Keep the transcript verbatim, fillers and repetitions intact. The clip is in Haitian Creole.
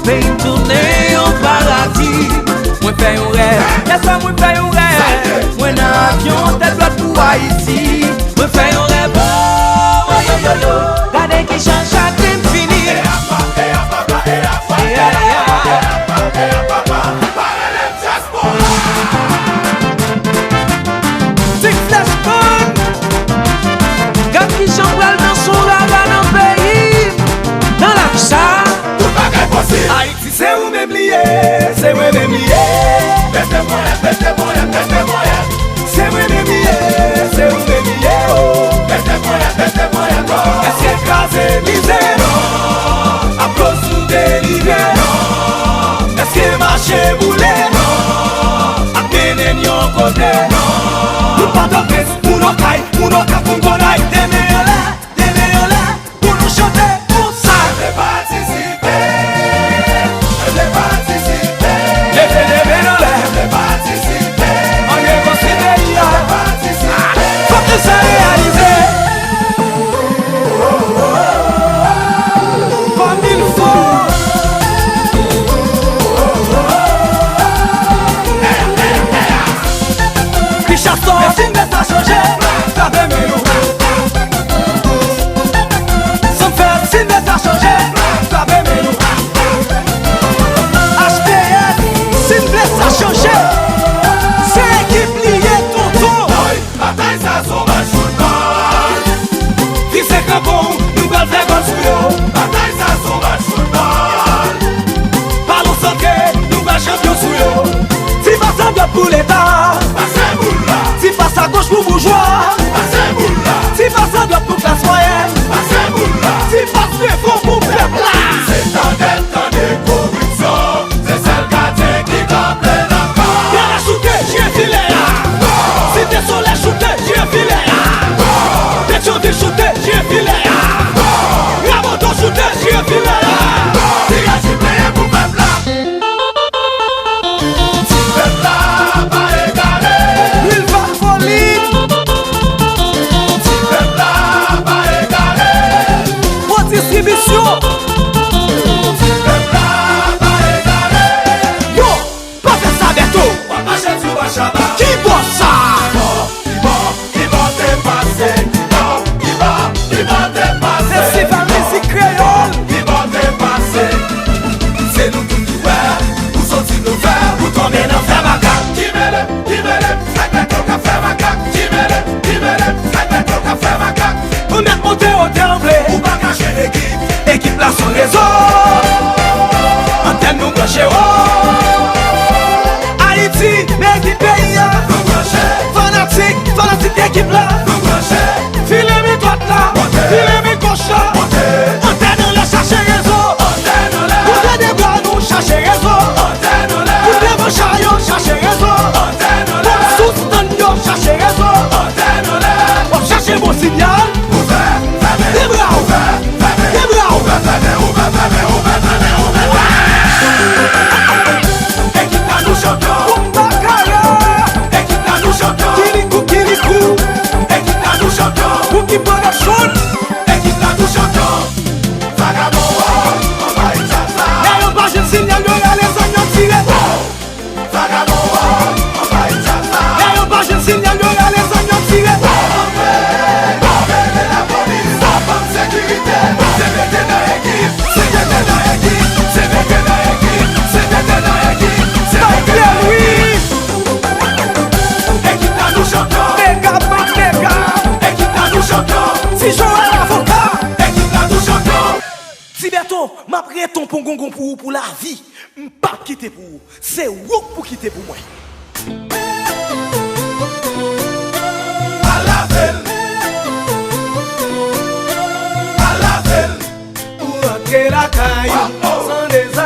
Peyi m tounen yon paradi. Mwen fè yon rèv, yèswa mwen fè yon rèv. Mwen nan avyon tèt dwat pou Ayiti. Mwen fè yon rèv, oh, oh, yo, yo, yo. Gade kijan chagren m fini. Yeah, yeah. Ti Flèch Band. Gad kijan m pral danse yon rara nan peyi m, nan lach sa. Tout bagay posib. Ayiti, se ou menm li ye, se mwen menm li ye. Pete mwen, pete mwen, pete mwen. Se mwen menm li ye, se ou menm li ye, oh. Pete mwen, pete mwen ankò. Èske kraze mizè? Non. Aplodi nou delivre? Non. Èske mache boule? Non. Ap mennen n yon kote? Non. Nou Pòtoprens, moun Okay, moun Okap, moun Gonayiv, de men anlè, de men anlè, pou nou chante konsa. Vle patisipe, vle patisipe. Leve de men anlè. Vle patisipe. Ann rekonstwi peyi a. Vle patisipe. Fòk nou sa reyalize. Kòm il fo. Richard Store, si n vle sa chanje, frape men nou. San fè, si n vle sa chanje, frape men nou. H P N, si n vle sa chanje, se ekip li ye, tonton. Batay sa se yon match foutbòl. Vise kranpon, nou pral fè gòl sou yo. Batay sa se yon match foutbòl. Balon santre, nou pral chanpyon sou yo. Ti pas a dwat pou Leta. Pase boul la. Ti pas a goch pou boujwa. Pase boul la. Ti pas a dwat pou klas mwayèn. Pase boul la. Ti pas devan pou pèp la. Se tande, tande koripsyon. Se sèl gadyen ki kanpe nan kò. Pèlè choute, jwe filè a. Site Solèy choute, jwe filè a. Petyonvil choute, jwe filè a. Raboto choute, jwe filè a. Tiraj li peye pou pèp la. Ti pèp la pa egare. Lwil pa foli. Ti pèp la pa egare. Bon distribisyon. Ti pèp la pa egare. Yo, pa fè sa, Bèto. W ap mache sou Bachaba. Ki bò sa? Ki bò, ki bò, ki bò te pase? Ki bò, ki bò, ki bò te pase? Festival mizik kreyòl. Ki bò te pase? Se nou tout ki wè, ou soti nou fè, ou tonbe nan fè makak. Ki mele, ki mele, fèk Bèto k ap fè makak. Ki mele, ki mele, fèk Bèto k ap fè makak. Ou mèt monte otè w vle. Ou pa kache ekip. Ekip la se yon rezo. Antèn nou branche wo. Ayiti, men ekip peyi a. Nou branche. Fanatik, fanatik ekip la. Nou branche. File men dwat la. Monte. File men goch la. Monte. Antèn anlè, chache rezo. Antèn anlè. Kouvè de bra nou, chache rezo. Antèn anlè. Kouvè manch a yo, chache rezo. Antèn anlè. Sou stand yo, chache rezo. Antèn anlè. W ap chache bon sinyal. Ouvè, fèmen. De bra w. Ouvè, fèmen. De bra w. Ouvè, fèmen, ouvè, fèmen, ouvè, fèmen, ouvè, fèmen. Ekip la nou chanpyon. Boum bakala. Ekip la nou chanpyon. Kilikou, kilikou. Ekip la nou chanpyon. Bouki Production. Ekip la nou chanpyon. Vagabon, oh, anvayi djaz la. Lè yo pa jwenn sinyal, yo rale zam, yo tire. Vagabon, oh, anvayi djaz la. Lè yo pa jwenn sinyal, yo rale zam, yo tire. Kanpe, kanpe, de lapolis, sa bann sekirite. Se mete nan ekip, se mete nan ekip, se mete nan ekip, se mete nan ekip, se mete nan ekip. Ekip la nou chanpyon. Mega, mega. Ekip la nou chanpyon. Ti Joel avoka. Ekip la nou chanpyon. Ti Bèto, m ap ret on pongongon pou ou pou lavi. M p ap kite pou ou. Se ou k pou kite pou mwen. Al lave l. Al lave l. Ou rantre lakay ou san deza.